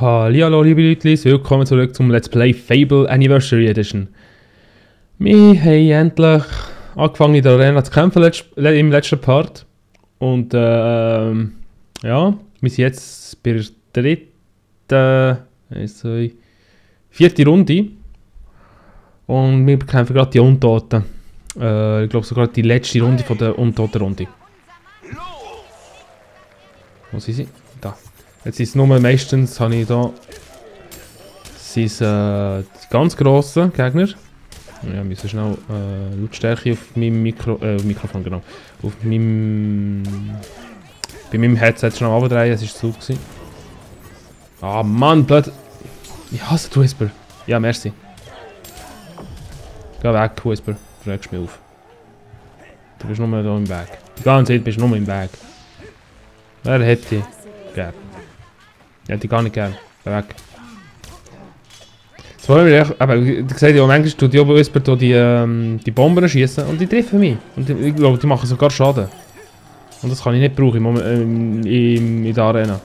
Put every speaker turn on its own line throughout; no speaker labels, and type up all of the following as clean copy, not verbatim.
Hallihallo liebe Leute, willkommen zurück zum Let's Play Fable Anniversary Edition. Wir haben endlich angefangen in der Arena zu kämpfen im letzten Part. Und ja, wir sind jetzt bei der dritten, vierten Runde. Und wir kämpfen gerade die Untoten. Ich glaube sogar die letzte Runde von der Untoten-Runde. Wo sind sie? Da. Jetzt ist es nur meistens, habe ich da, sind es die ganz grossen Gegner. Ja, wir müssen schnell Lautstärke auf meinem Mikrofon, genau. Bei meinem Headset schnell runterdrehen, es war zu laut gewesen. Ah Mann, blöd. Ich hasse die Whisper. Ja, merci. Geh weg, Whisper. Du regst mich auf. Du bist nur da im Weg. Die ganze Zeit bist du nur im Weg. Wer hätte dich gern? Ich hätte dich gar nicht gern. Geh weg. Das wollen wir echt, aber du siehst ja, manchmal tut die Whisper die Bomben schießen und die treffen mich. Und ich glaube, die machen sogar Schaden. Und das kann ich nicht brauchen in der Arena.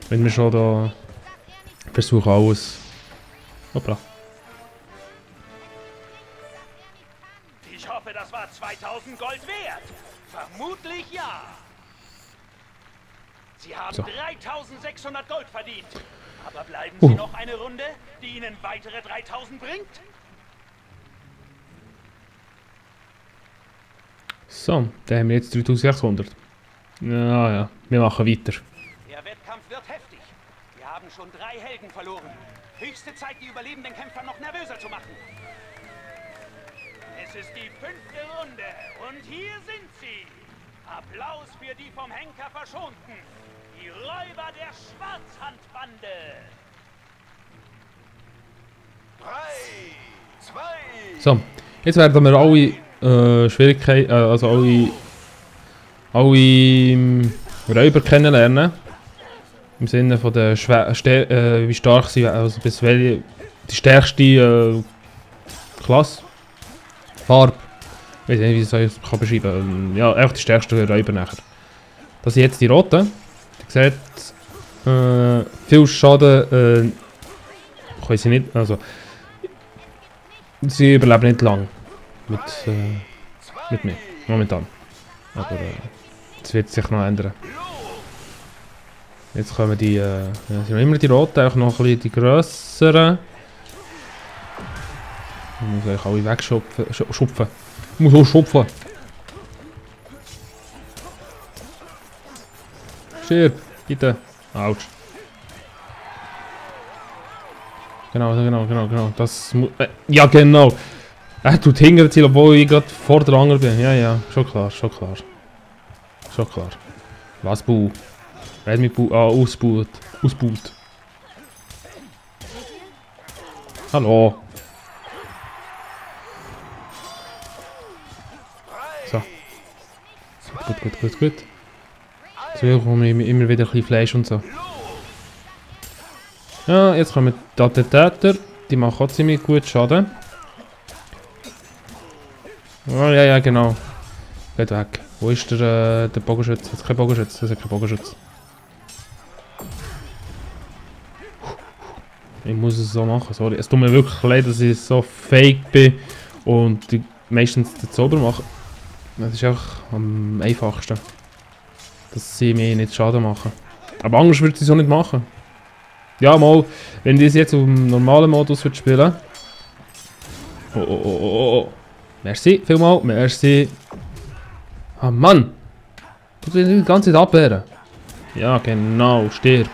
Wenn wir schon da versuchen alles. Hoppla.
Ich hoffe, das war 2000 Gold wert. Vermutlich ja. Sie haben
So.
3600 Gold verdient. Aber bleiben Sie noch eine Runde, die Ihnen weitere 3000 bringt?
So, dann haben wir jetzt 3600. Ja, wir machen weiter.
Der Wettkampf wird heftig. Wir haben schon 3 Helden verloren. Höchste Zeit, die überlebenden Kämpfer noch nervöser zu machen. Es ist die 5. Runde und hier sind sie. Applaus für die vom Henker Verschonten. Die Räuber der Schwarzhandbande. 3, 2...
So, jetzt werden wir alle Schwierigkeiten, also alle Räuber kennenlernen. Im Sinne von der wie stark sie, also bis welche die stärkste Klasse, Farbe. Ich weiß nicht, wie ich es beschreiben kann. Ja, einfach die stärksten Räuber nachher. Das sind jetzt die roten. Ihr seht, viel Schaden können sie nicht, also sie überleben nicht lang mit mir, momentan. Aber das wird sich noch ändern. Jetzt kommen die, sind noch immer die roten, auch noch ein bisschen die grösseren. Ich muss eigentlich alle wegschupfen. Ich muss auch schupfen. Stirb, bitte. Autsch. Genau. Das muss. Ja, genau. Er tut hinterziehen, obwohl ich gerade vor der Angel bin. Ja, schon klar. Was Bu? Wer hat mich Bu? Ah, ausbuht. Hallo. So. Gut. So bekomme ich immer wieder ein bisschen Fleisch und so. Ja, jetzt kommen die Attentäter. Die machen auch ziemlich gut Schaden. Oh, ja, genau. Geht weg. Wo ist der Bogenschütze? Das ist kein Bogenschütze. Das ist kein Bogenschütze. Ich muss es so machen, sorry. Es tut mir wirklich leid, dass ich so fake bin und die meistens den Zauber mache. Das ist auch am einfachsten. Dass sie mir nicht Schaden machen. Aber anders würde sie es auch nicht machen. Ja, mal, wenn ich das jetzt im normalen Modus würde spielen. Oh. Merci, vielmal, merci. Ah Mann! Du willst die ganze Zeit abwehren. Ja, genau, stirb.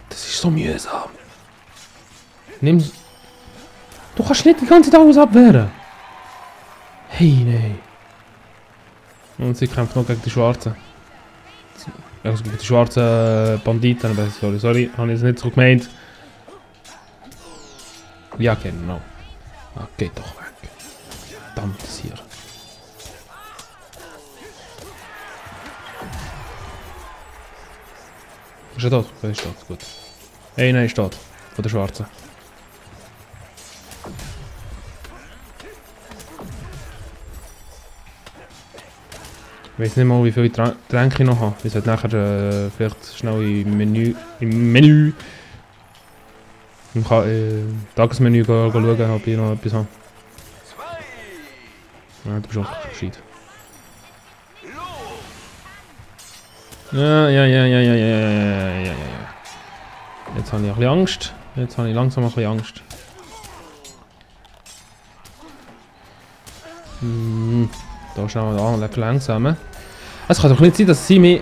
Das ist so mühsam. Nimm. Du kannst nicht die ganze Zeit alles abwehren. Hey, nein. Und sie kämpft noch gegen die Schwarzen. Also gegen die schwarzen Banditen, aber sorry, habe ich es nicht so gemeint. Ja, genau. Ah, geht doch weg. Verdammtes hier. Ist er tot? Ja, ist tot, gut. Hey, nein, ist tot. Von der Schwarzen. Ich weiß nicht mal, wie viele Tränke ich noch habe. Ich sollte nachher vielleicht schnell im Menü im Tagesmenü schauen, ob ich noch etwas habe. Ja, du bist auch gescheit. Ja. Jetzt habe ich ein bisschen Angst. Jetzt habe ich langsam ein bisschen Angst. Da schauen wir an, lecker langsam. Es kann doch nicht sein, dass sie mich...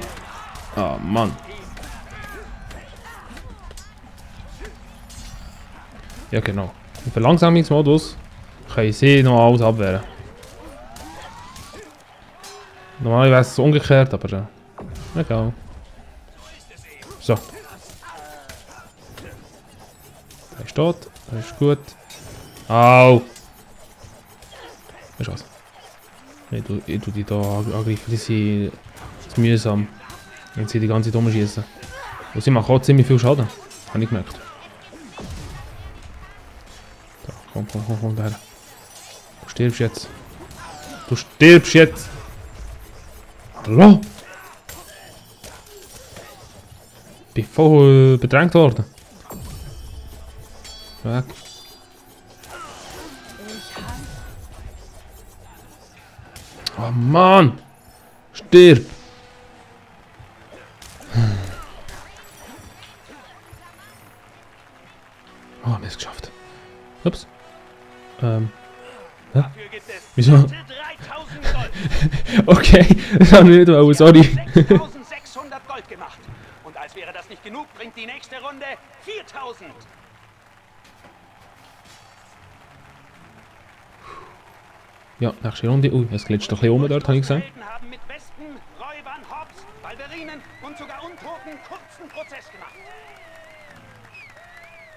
Ah, Mann. Ja, genau. Im Verlangsamungsmodus können sie noch alles abwehren. Normalerweise wäre es umgekehrt, aber egal. So. Der steht, das ist gut. Au! Weißt du was? Ich tu die hier angreifen, die sind zu mühsam, wenn sie die ganze Zeit rumschießen. Und sie machen auch ziemlich viel Schaden, habe ich gemerkt. Da, komm, daher. Du stirbst jetzt. Du stirbst jetzt! Hallo? Ich bin voll bedrängt worden. Weg. Oh Mann! Stirb! Oh, wir haben es geschafft. Ups. Wieso? Okay, das haben wir nicht, aber sorry.
6600 Gold gemacht. Und als wäre das nicht genug, bringt die nächste Runde 4000.
Ja, nächste Runde. Es glitscht doch ein bisschen dort, habe ich gesehen.
Haben mit Wespen, Räubern, Hobbs, Balverinen und sogar Untoten kurzen Prozess gemacht.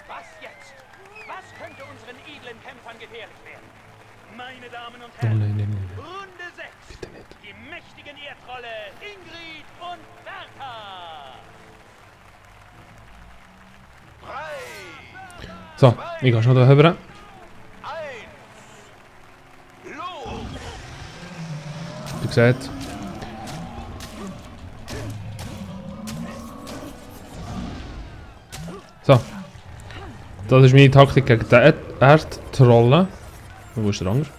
Was jetzt? Was könnte unseren edlen Kämpfern gefährlich werden? Meine Damen und Herren,
Nein.
Runde 6.
Bitte nicht.
Die mächtigen Erdtrolle Ingrid und Bertha.
So, ich gehe schon da rüber. Wie gesagt. So. Das ist meine Taktik gegen den Erdtrolle. Wo ist der andere?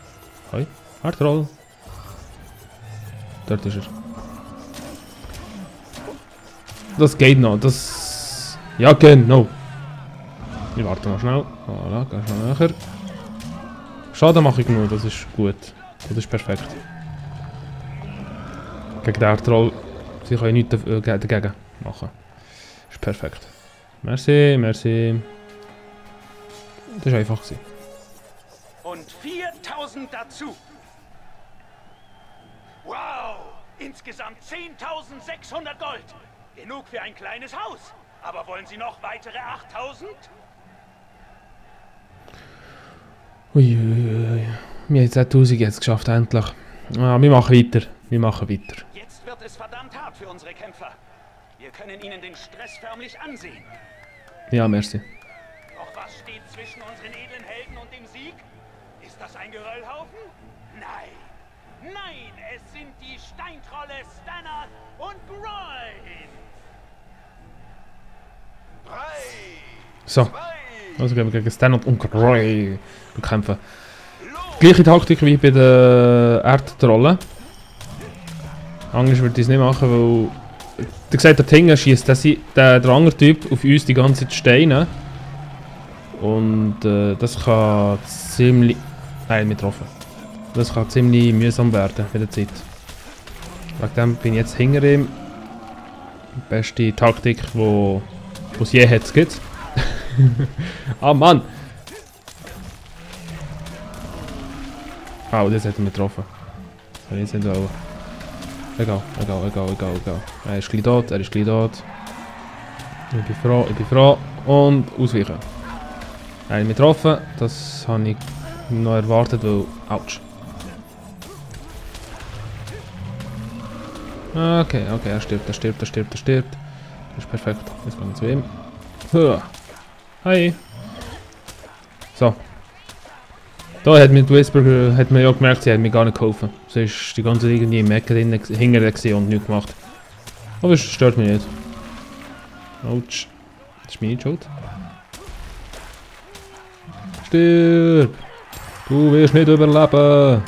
Hi. Erdtroll. Dort ist er. Das geht noch. Das... Ja, genau. Ich warte noch schnell. Voilà, geh schnell näher. Schaden mache ich nur, das ist gut. Das ist perfekt. Gegen den Erdtroll. Sie können nichts dagegen machen. Das ist perfekt. Merci. Das war einfach.
Und 4000 dazu. Wow! Insgesamt 10.600 Gold. Genug für ein kleines Haus. Aber wollen Sie noch weitere 8000?
Uiuiui. Wir haben jetzt 1000 jetzt geschafft, endlich. Ah, wir machen weiter.
Jetzt wird es verdammt hart für unsere Kämpfer. Wir können ihnen den Stress förmlich ansehen.
Ja, merci.
Doch was steht zwischen unseren edlen Helden und dem Sieg? Ist das ein Geröllhaufen? Nein, es sind die Steintrolle Stannard und Groin.
So. Also gehen wir gegen Stannard und Groin bekämpfen. Gleiche Taktik wie bei den Erdtrollen. Anders würde ich es nicht machen, weil... Du gesagt, der Tinge schießt der andere Typ auf uns die ganze Zeit Steine. Und das kann ziemlich... Nein, nicht getroffen. Das kann ziemlich mühsam werden mit der Zeit. Wegen dem bin ich jetzt hinter ihm. Die beste Taktik, die es je gibt. Ah Mann! Oh, das hat er mich getroffen. Jetzt sind wir auch. Egal. Er ist gleich tot. Ich bin froh. Und ausweichen. Er hat mich getroffen. Das habe ich noch erwartet, weil... Autsch. Okay, er stirbt. Das ist perfekt. Jetzt gehen wir zu ihm. Hi. So. Da hat mit Whisper hat man ja gemerkt, sie hat mir gar nicht geholfen. Sie ist die ganze Zeit irgendwie im Ecken hinter und nichts gemacht. Aber es stört mich nicht. Autsch. Das ist meine Schuld. Stirb! Du wirst nicht überleben!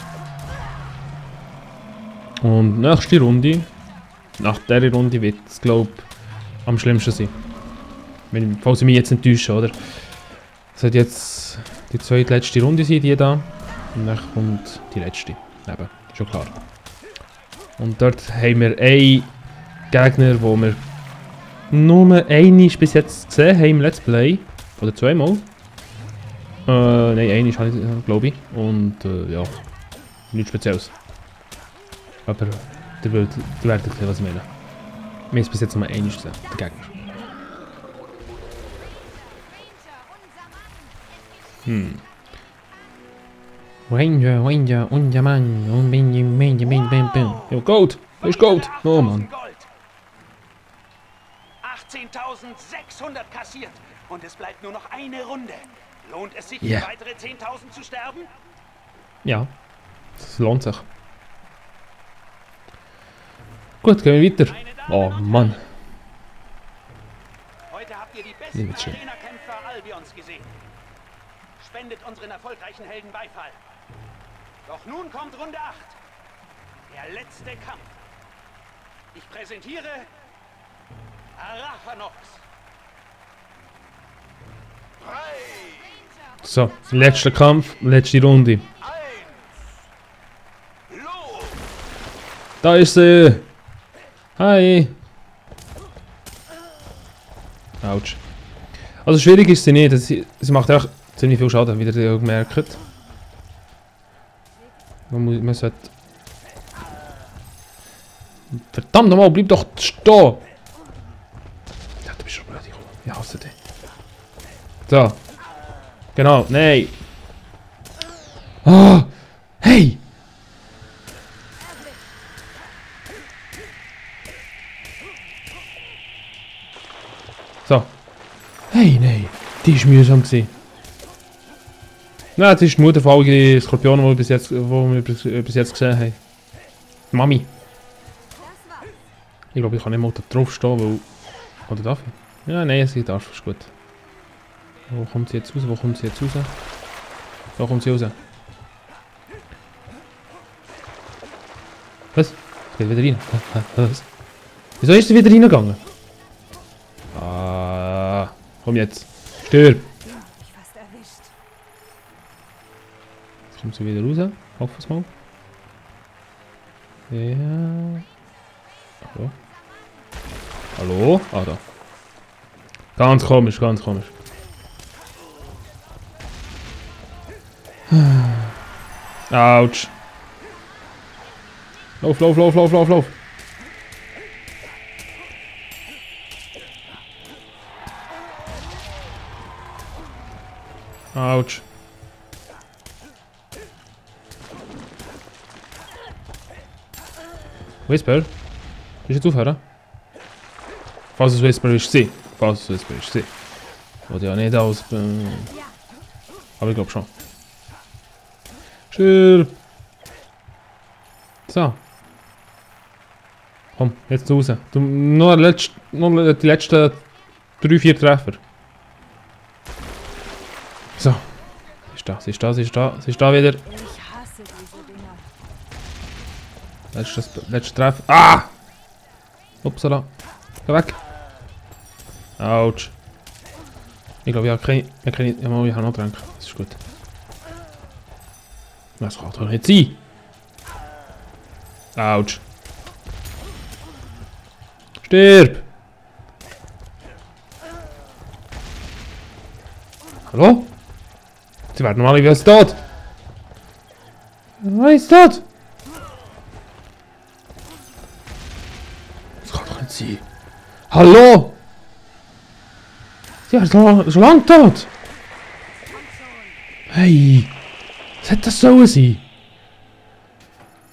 Und nächste Runde, nach dieser Runde wird es, glaube ich, am schlimmsten sein. Falls ich mich jetzt enttäusche, oder? Es wird jetzt die zweitletzte Runde sein, die da. Und dann kommt die letzte. Eben, schon klar. Und dort haben wir einen Gegner, wo wir nur einmal bis jetzt gesehen haben im Let's Play. Oder zweimal. Nein, einmal habe ich, glaube ich. Und ja, nichts Spezielles. Aber ihr werdet sehen, was ich meine. Wir haben es bis jetzt nur einmal gesehen, der Gegner. Ranger, unser Mann. Und Jo, Gold! Das ist Gold! Oh Mann.
18.600 kassiert. Und es bleibt nur noch eine Runde. Lohnt es sich,
Yeah.
für weitere 10.000 zu sterben?
Ja, das lohnt sich. Gut, gehen wir weiter. Oh Mann.
Heute habt ihr die
Nee,
besten
wird schön.
Arena-Kämpfer Albions gesehen. Spendet unseren erfolgreichen Helden Beifall. Doch nun kommt Runde 8. Der letzte Kampf. Ich präsentiere Araphanox.
So, letzter Kampf, letzte Runde. Da ist sie! Hi! Autsch. Also schwierig ist sie nicht, sie macht auch ziemlich viel Schaden, wie ihr gemerkt. Man sollte... Verdammt nochmal, bleib doch stehen! Ja, du bist schon blöd, ich hasse dich. So. Genau, nein! Ah! Hey! So. Hey, nein. Die ist mühsam gewesen. Nein, das ist die Mutterfolge Skorpion, die wir bis jetzt gesehen haben. Mami. Ich glaube, ich kann nicht mal da drauf stehen, weil... Oder darf ich? Ja, nein, sie darf, ist gut. Wo kommt sie jetzt raus? Wo kommt sie jetzt raus? Da kommt sie raus. Was? Es geht wieder rein. Was? Wieso ist sie wieder reingegangen? Ah, komm jetzt. Stirb! Jetzt kommt sie wieder raus. Hoffen wir es mal. Ja. Hallo? Hallo? Ah, da. Ganz komisch, ganz komisch. Autsch. Lauf, lauf, lauf, lauf, lauf, lauf. Autsch. Whisper? Ist jetzt aufhören? Falls es Whisper ist, sie. Falls es Whisper ist, sie. Wollte ja nicht aus... aber ich glaube schon. Stirb! So. Komm, jetzt raus. Du, nur die letzten 3-4 Treffer. So. Sie ist da, sie ist da, sie ist da, sie ist da wieder.
Ich hasse diese Dinger.
Letzter Treffer. Ah! Upsala. Geh weg. Autsch. Ich glaube, ich habe keine... Ja, ich habe noch Tränke. Das ist gut. Das kann doch nicht sein. Autsch. Stirb! Hallo? Sie werden normalerweise tot. Was ist tot? Das kann doch nicht sein. Hallo? Sie ist schon lange tot. Hey. Was hätte das sollen sein?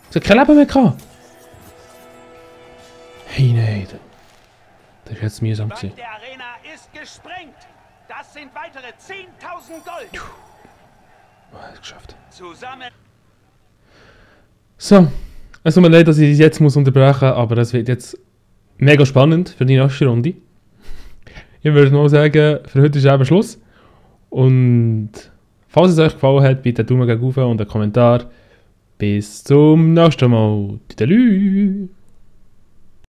Sie hat kein Leben mehr gehabt. Hey, nein. Das ist jetzt mühsam gewesen.
Der Arena ist gesprengt. Das sind weitere 10.000 Gold.
Geschafft.
Zusammen.
So, es tut mir leid, dass ich es jetzt muss unterbrechen muss, aber es wird jetzt mega spannend für die nächste Runde. Ich würde mal sagen, für heute ist eben Schluss. Und falls es euch gefallen hat, bitte einen Daumen gegen rauf und einen Kommentar. Bis zum nächsten Mal. Tüdelü!